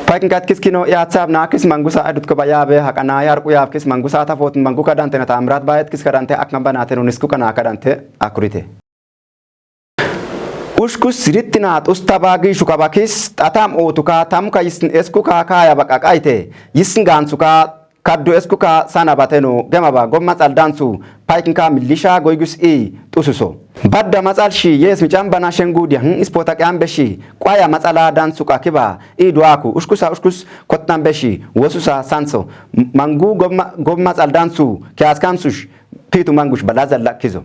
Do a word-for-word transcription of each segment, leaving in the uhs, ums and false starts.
Paikin katkis kino iatsav nakis mangusa adut kuba yabe hakana yarku yavkis mangusa tafot mangu kadante na tamrat bayetkis kadante akkan banate nunisku kana kadante akurite. Ushkus siritti na tusta bagi shukabakis tatam otuka tamka yisn eskuka kaya baka kaite yisn gansuka kaddu eskuka sana bateno gema ba gom matsal dansu paikinka milisha goygus i tususo. Badda matsal shi yes mican bana shengu diya hin ispota qyan beshi qwaya matsala dansu ka kiba i duaku ushkusa ushkus kotnan beshi wosusa sanso mangu gom matsal dansu kiyaskamsush pitu mangush bala zalla kizo.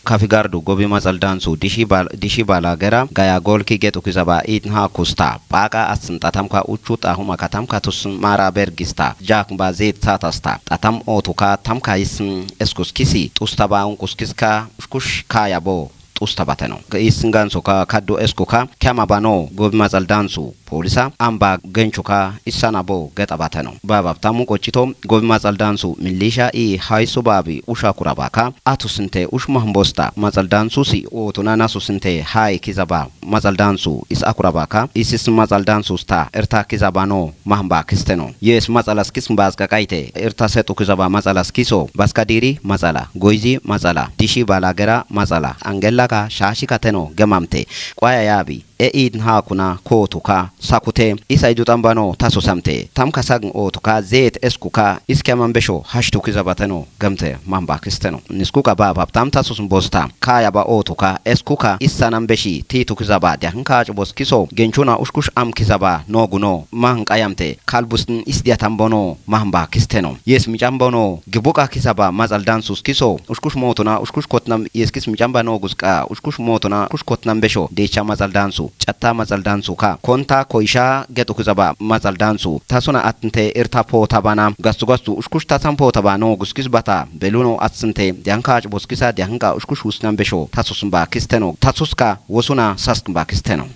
Kafi gardu gobi matsal dansu dishi bal dishi bala gera gaya golki getu kizaba itn ha kusta paka atsin tatamka uchu tahuma katamka tus mara bergista jakn ba zit satasta tatam otuka tamka isn eskus kisi tusta ba unkus kiska kush kaya bo tusta bateno. Isn gansuka kaddu eskuka kema bano gobi matsal dansu polisa amba genchuka isana bo geta bateno. Babab tamu qochito gobi matsal dansu milisha i haisu babi usha kurabaka atusinte ush mahmbosta matsal dansu si otuna nasusinte hai kizaba matsal dansu is akurabaka isis matsal dansu sta erta kizaba no mahmba kisteno. Yes matsalas kism bazka kaite erta setu kizaba matsalas kiso baska diri matsala goizi matsala dishi balagera matsala angelaka shashi kateno gemamte. Qwaya yabi e idn ha kuna kotuka sakute isa idu tambano taso samte tamka sagn otuka zet eskuka iskeman besho hashtu kizabateno gemte mahmba kisteno. Niskuka babab tam taso sumbosta kaya ba otuka eskuka issanan beshi titu kizaba diakin kacu bos kiso genchuna ushkush am kizaba noguno mahn qayamte kalbusn isdiya tambono mahmba kisteno. Yes mican bono gibuka kisaba matsal dansus kiso ushkush motuna ushkush kotnam yes kis mican bano guska ushkush motuna ushkush kotnam besho decha matsal dansu catta matsal dansu ka konta koisha getu kizaba matsal dansu tasuna atnte irta pota bana gastu gastu ushkush tasan pota bano guskis bata beluno atsinte dianka boskisa dianka ushkush usnam besho tasusn ba kisteno tasuska wosuna saskn ba kisteno.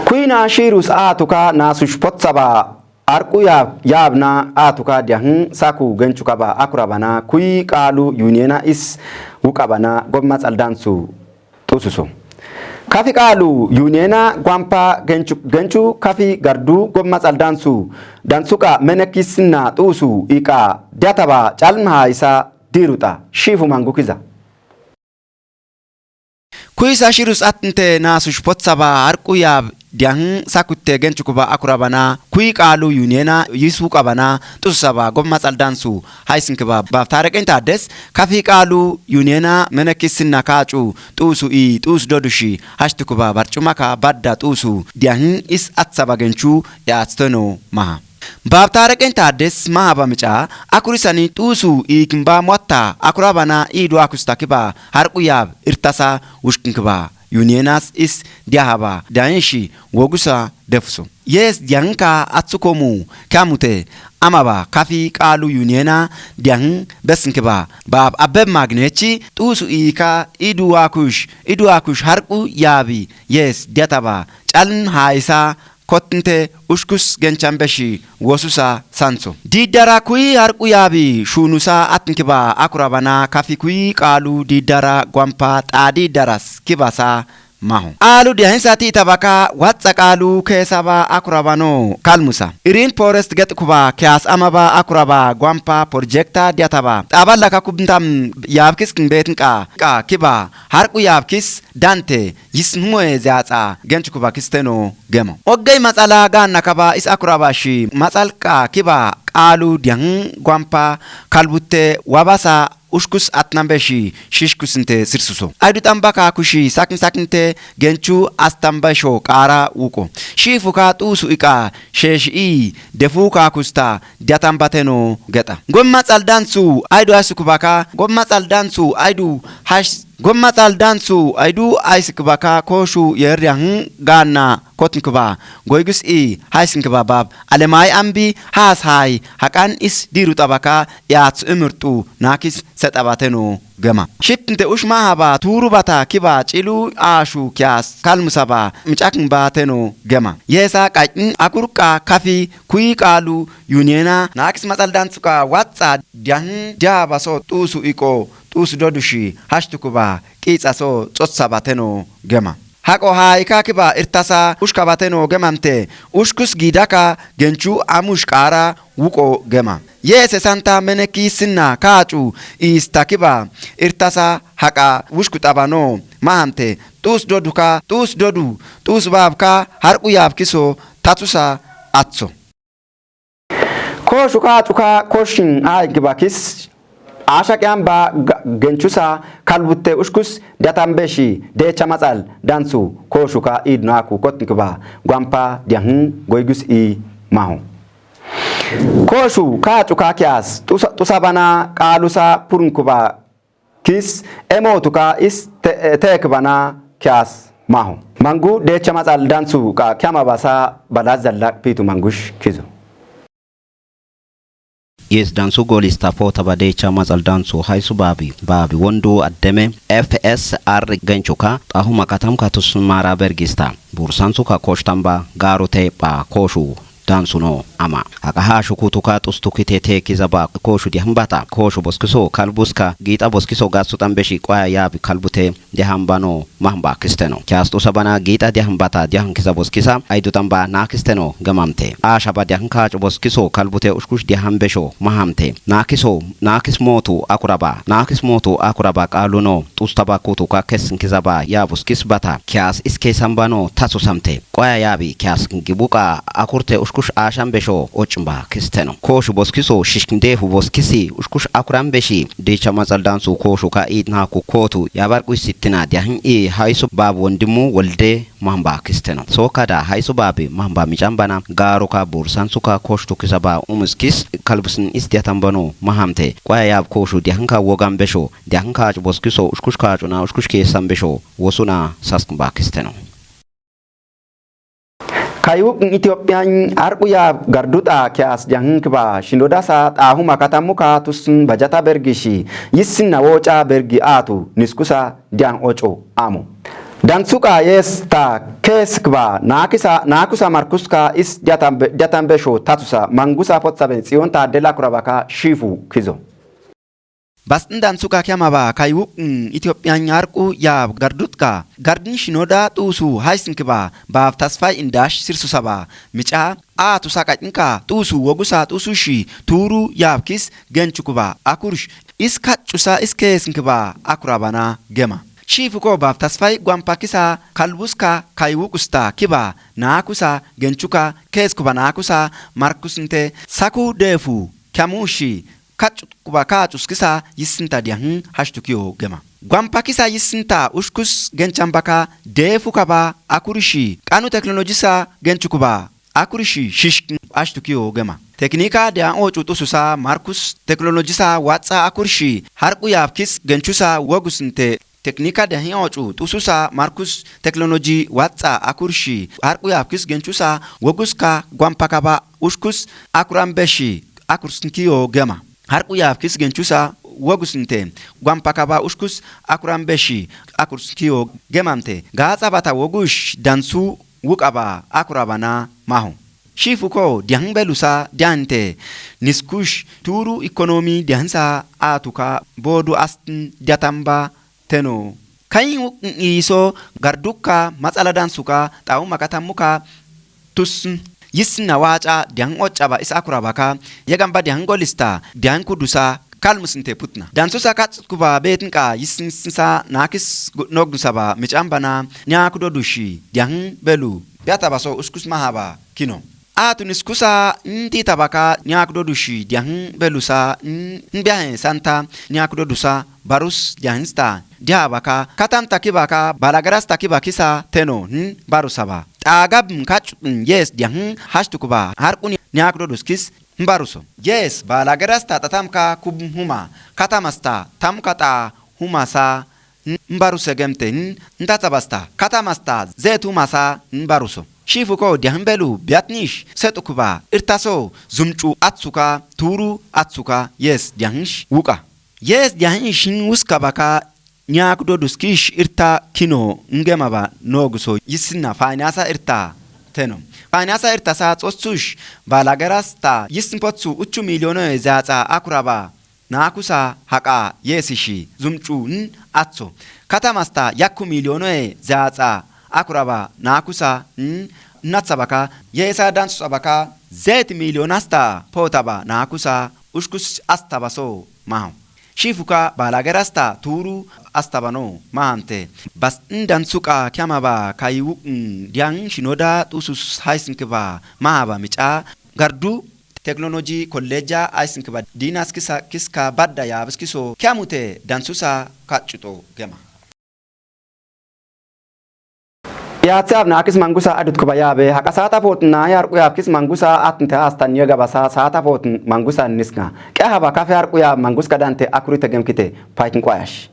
Kuina shirus atuka nasush potsaba arku ya yabna atuka diahin saku genchukaba akurabana kui qalu yunena is wukabana gomma tsaldansu tususo. Kafi qalu yunena gwampa genchu genchu kafi gardu gomma tsaldansu dansuka menekisna tusu iqa diataba calmha isa diruta shifu mangukiza. Kuisa shirus atnte nasush potsaba arku ya diahin sakutte genchukuba akurabana kui qalu yunena yisu qabana tusaba gomma tsaldansu haisinkiba baftareqin tades kafi qalu yunena menekisna kacu tusu i tus dodushi hashtukuba barcumaka badda tusu diahin is atsaba genchu yatsteno maha. Bab tareqin tades maha ba mica akurisani tusu ikin ba motta akurabana idu akusta kiba harqu yab irtasa ushkin kiba yunienas is diahaba dainshi wogusa defuso. Yes dianka atsukomu kamute amaba kafi qalu yuniena diahin besin kiba bab abeb magnechi tusu ika idu akush idu akush harqu yabi yes diataba caln haisa kotnte ushkus genchan beshi wosusa sanso. Diddara kui harqu yabi shunusa atnkiba akurabana kafi kui qalu diddara gwampa tadi daras kibasa maho. Alu diahinsa ti tabaka watsa qalu kesaba akurabano kalmusa. Irin forest get kuba kias amaba akuraba gwampa projekta diataba. Taballaka kubntam yabkis kinbetin qa qa kiba harqu yabkis dante yisnhumoye ziyatsa genchukuba kisteno gemo. Oggey matsala ganna kaba is akuraba shi matsalqa kiba qalu diahin gwampa kalbutte wabasa ushkus atnambe shi shishkusinte sirsuso. Aydu tambaka kushi sakin sakinte genchu astambe sho qara wuko. Shifuka tusu iqa sheshi i defuka kusta diatambateno geta. Gomma tsaldansu aydu asukubaka gomma tsaldansu aydu hash Gomma tsaldansu aydu aisikbaka koshu yerriahin ganna kotnkba goygus i haisinkba bab alemai ambi has hai haqan is diru tabaka yats imrtu nakis se tabateno gema. Shiptinte ushma haba turu bata kiba cilu ashu kias kalmusaba micakin bateno gema. Yesa qacin akurqa kafi kui qalu yuniyena nakis matsaldan tsuqa watsa diahn diabaso tusu iqo tusu dodushi hashtukuba qitsaso tsotsabateno gema. Haqo haika kiba irtasa ushkabateno gemamte ushkus gidaka genchu amush qara wuqo gema. Yese santa meneki sinna kacu ista kiba irtasa haqa wushku tabano mahamte tus doduka tus dodu tus babka harqu yabkiso tatusa atso. Koshu kacuka koshin ai gibakis asha qiyamba genchusa kalbutte ushkus datambeshi decha matsal dansu koshuka idnaku kotnkiba gwampa diahn goygus i maho. Koshu kacuka kias tusa bana qalusa purunkuba kis emotuka is tekbana kias maho. Mangu decha matsal dansu ka kiama basa balaz zallak pitu mangush kizo. Yes dansu golista pota badecha matsal dansu haisu babi babi wondu addeme F S R genchuka tahuma katamka tusmara bergista bursansuka koshtamba garute ba koshu dansu no ama akaha shukutuka tustukite teki zaba koshu diahmbata koshu boskiso kalbuska gita boskiso gasu tambeshi kwaya yabi kalbute diahambano mahmba kisteno. Kiastu sabana gita diahmbata diahn kisa boskisa aidu tamba na kisteno gamamte. Ashaba diahn kacu boskiso kalbute ushkush diahn besho mahamte. Na kiso na kis motu akuraba na kis motu akuraba qaluno tustaba kutuka kesin kizaba ya boskis bata. Kias iske sambano tasu samte. Kwaya yabi kias gibuqa akurte ushkush ashan besho ochmba kisteno. Koshu boskiso shishkindefu boskisi ushkush akuran beshi. Decha matsal dansu koshu ka id naku kotu yabar kuisitina diahn i haisu bab wondimu wolde mahmba kisteno. Sokada haisu babi mahmba micambana garuka bursansuka koshtu kisaba umuskis kalbusin is diatambano mahamte. Kwaya yab koshu diahnka wogan besho diahnka boskiso ushkush kacuna ushkush kesan besho wosuna saskmba kisteno. Kayuk Ethiopia arquya garduta kias diahn kiba shinodasa tahuma katamuka tusun bajata bergishi yissinna woca bergi atu niskusa diahn oco amo. Dansuka yes ta kes kiba nakisa nakusa markuska is diatambe diatambesho tatusa mangusa potsaben sionta dela kurabaka shifu kizo. Bastin dansuka kiamaba kayuk Ethiopia arqu ya gardutka gardin shinoda tusu haisin kiba bab tasfai indash sirsusaba mica atu saqacnka tusu wogusa tusu shi turu yabkis genchukuba akurish is kacusa is kesin kiba akurabana gema. Shifuko bab tasfai gwampakisa kalbuska kayukusta kiba nakusa genchuka keskuba nakusa markusinte saku defu kiamushi kacukuba kacuskisa yissinta diahn hashtukiyo gema. Gwampakisa yissinta ushkus genchambaka defu kaba akurishi qanu teknolojisa genchukuba akurishi shishk ashtukiyo gema. Teknika diahn ocu tususa markus teknolojisa watsa akurishi harqu yabkis genchusa wogusinte. Teknika diahn ocu tususa markus teknoloji watsa akurishi harqu yabkis genchusa woguska gwampakaba ushkus akuran beshi akursinkiyo gema. Harqu yabkis genchusa wogusinte gwampakaba ushkus akuran beshi akursinkiyo gemamte. Gatsa bata wogush dansu wuqaba akurabana maho. Shifuko diahn belusa diahinte niskush turu ekonomi diahnsa atuka bodu astin diatamba teno. Kain wuqn iso garduka matsala dansuka tauma katamuka tus yisna waca diahn ocaba is akurabaka yagamba diahn golista diahn kudusa kalmusinte putna. Dansusa katskuba betnka yisnsa nakis nogdusaba micambana niakudodushi diahn belu biatabaso uskus mahaba kino. Atu niskusa nti tabaka niakudodushi diahn belusa nbiahe santa niakudodusa barus diahnsta diabaka katamta kibaka balagaras takibakisa teno nbarusaba. Tagab nkacutn yes diahn hashtukuba harquni niakudoduskis nbaruso. Yes balagaras ta tatamka kub huma katamasta tamka ta humasa nbaruse gemte ntatabasta katamasta zet humasa nbaruso. Shifuko diahn belu biatnish setukuba irtaso zumcu atsuka turu atsuka yes diahnsh wuqa. Yes, diahin shin wuska baka nyak do duskish irta kino ngemaba noguso yisina fainasa irta teno. Fainasa irta sa tsotsush balageras ta yisin potsu uchu miliono zatsa akuraba nakusa haqa yesishi zumcu n atso. Katamas ta yakku miliono zatsa akuraba nakusa n natsabaka yesa dansu sabaka zet milionas ta potaba nakusa ushkus astabaso maho. Shifuka balagerasta turu astabano mahante. Bas indan suqa kyamaba kayiwukn diang shinoda tusus haisinkiba mahaba mica gardu teknoloji kolleja aisinkiba dinas kisa kiska badda yabiskiso kyamute dansusa kacuto gema. Yaatsi abna akis mangusa adut kuba yabe haqasata potna yarqu yabkis mangusa atnte astan yegabasa sata potn mangusa nisna qe haba kafe arqu yab mangus kadante akuri tegemkite paykin qoyash.